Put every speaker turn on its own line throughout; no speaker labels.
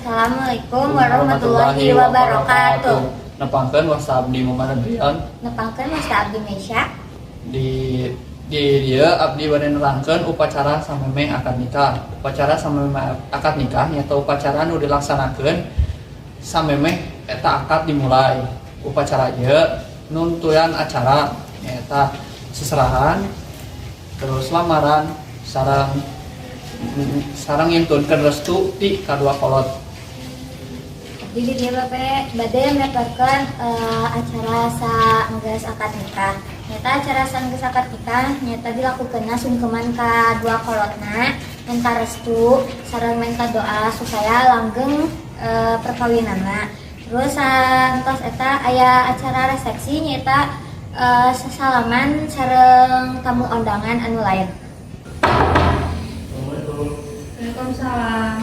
Assalamualaikum warahmatullahi wabarakatuh.
Nepangkeun wasta abdi Muhammad Adrian.
Nepangkeun wasta abdi Mesya.
Di di dieu abdi bade nerangkeun upacara samemeh akad nikah. Upacara samemeh akad nikah nyaeta upacara nu dilaksanakeun samemeh eta akad dimulai. Upacara ieu nuntuyan acara nyaeta seserahan, terus lamaran, sareng sareng nyuntunkeun restu ti kadua kolot.
Jadi dia bapak bade meparkeun acara saenggeus akad nikah. Nyaeta acara saenggeus akad nikah nyaeta dilakukeunna sungkeman ka dua kolotna, minta restu sareng minta doa supaya langgeng perkawinanna. Terus santos eta aya acara resepsi, nyaeta sesalaman sareng tamu undangan anu lain.
Waalaikumsalam.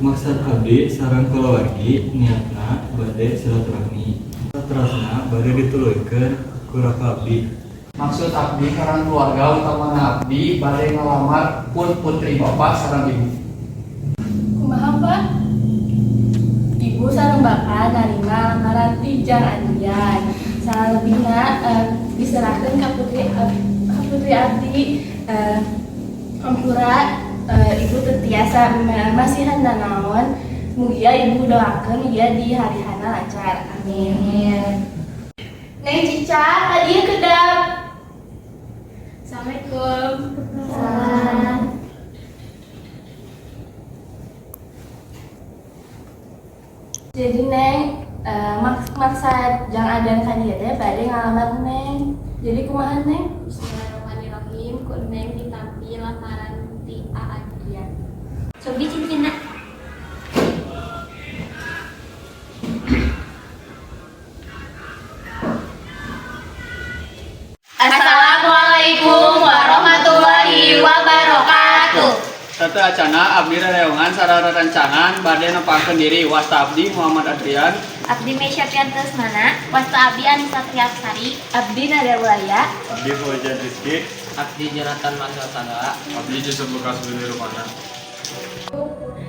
Maksad abdi sareng kulawargi niatna bade silaturahmi. Saterasna bade dituluykeun ku raka abdi.
Maksud abdi sareng keluarga, utamana abdi bade ngalamar pun putri bapak sareng ibu.
Kumaha, Pak? Ibu sareng bapak narima lamaran ti Jang Adrian. Salebihna diserahkeun ka putri abdi. Hampura, ibu teu tiasa masihan nanaon. Mugia ibu doakeun ieu di hari-harina lancar. Amin. Neng Cica, ka dieu kedap. Assalamualaikum.
Salam.
Jadi Neng, maksad Jang Adrian ka dieu teh bade ngalamar Neng. Jadi kumaha, Neng?
Bismillahirrahmanirrahim. Ku Neng ditampi lamaran ti A Adrian.
Cobi cincinna.
Assalamualaikum warahmatullahi wabarakatuh.
Sateuacanna abdi rereongan sareng rerencangan bade nepangkeun diri. Wasta abdi Muhammad Adrian.
Abdi Mesya Piantesmana.
Wasta abdi Anissa Triapsari.
Abdi Nadia Ulaya.
Abdi Fauzan Rizky.
Abdi Jonathan Marcel Sandra.
Abdi Yusuf Lukas Willy Rumana.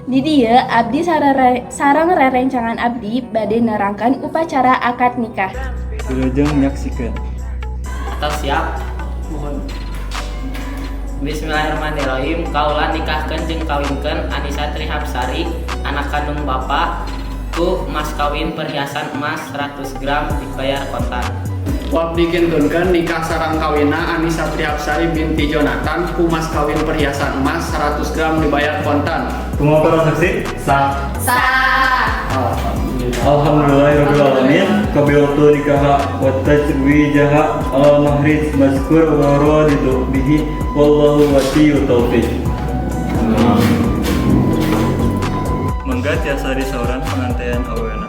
Di dieu abdi sareng rerencangan abdi bade nerangkeun upacara akad nikah.
Wilujeng nyaksikeun.
Atau siap?
Mohon.
Bismillahirrahmanirrahim. Kaula nikahkeun jeung kawinkeun Anissa Trihapsari, anak kandung bapak, ku mas kawin perhiasan emas 100 gram dibayar kontan.
Ku abdi kintunkeun nikah sareng kawinna Anissa Trihapsari binti Jonathan ku mas kawin perhiasan emas 100 gram dibayar kontan.
Kumaha para saksi? Sah.
Sah.
Alhamdulillah.
Alhamdulillahirabbil alamin. Qabiltu nikaha wa tajwijaha al mahrij mazkur wa raditu bihi wallahu waliyyu taufiq. Mangga tiasa disauran pengantin awena.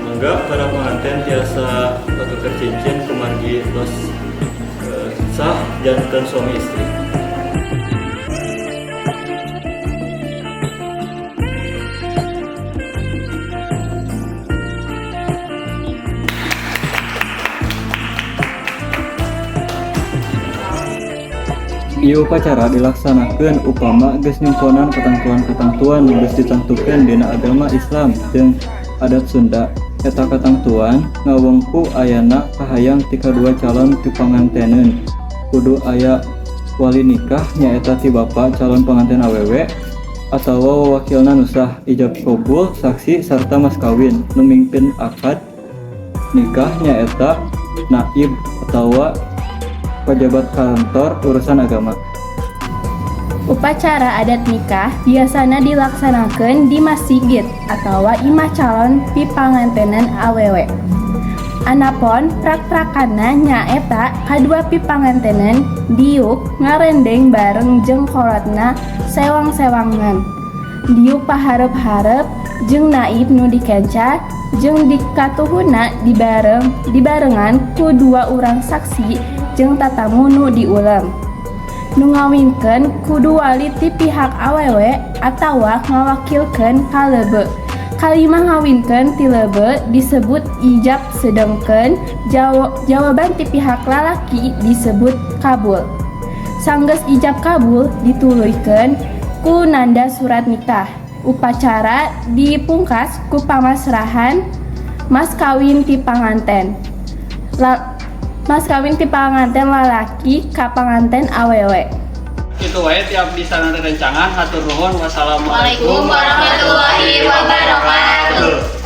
Mangga para pengantin tiasa tuker cincin kumargi tos sah janten suami istri. Ieu upacara dilaksanakeun upama geus nyumponan katangtuan-katangtuan nu geus ditangtukeun dina agama Islam jeung adat Sunda. Eta katangtuan ngawengku ayana kahayang ti kadua calon pipanganteneun. Kudu aya wali nikah, nyaeta ti bapa calon pengantin awewe atawa wakilna nu sah, ijab kabul, saksi, sarta mas kawin. Nu mimpin akad nikah nyaeta naib atawa pejabat kantor urusan agama.
Upacara adat nikah biasana dilaksanakan di masjid atau imah calon pipangantenan awewe. Anapon prak-prakanna nyaeta kadua pipangantenan diuk ngarendeng bareng jeung kolotna sewang-sewangan. Diuk paharep-harep jeung naib nu dikenca jeung dikatuhuna dibarengan ku dua urang saksi jeung tatamu nu diulem. Nu ngawinkeun kudu wali ti pihak awewe atawa ngawakilkeun ka leubeut. Kalimah ngawinkeun ti leubeut disebut ijab, sedengkeun jawaban ti pihak lalaki disebut kabul. Sanggeus ijab kabul, dituluykeun ku nanda surat nikah. Upacara dipungkas ku pamasrahan mas kawin ti panganten. Mas kawin ti panganten lalaki ka panganten awewe.
Itu wae ti abdi sareng rerencangan, hatur nuhun, wassalamualaikum
warahmatullahi wabarakatuh.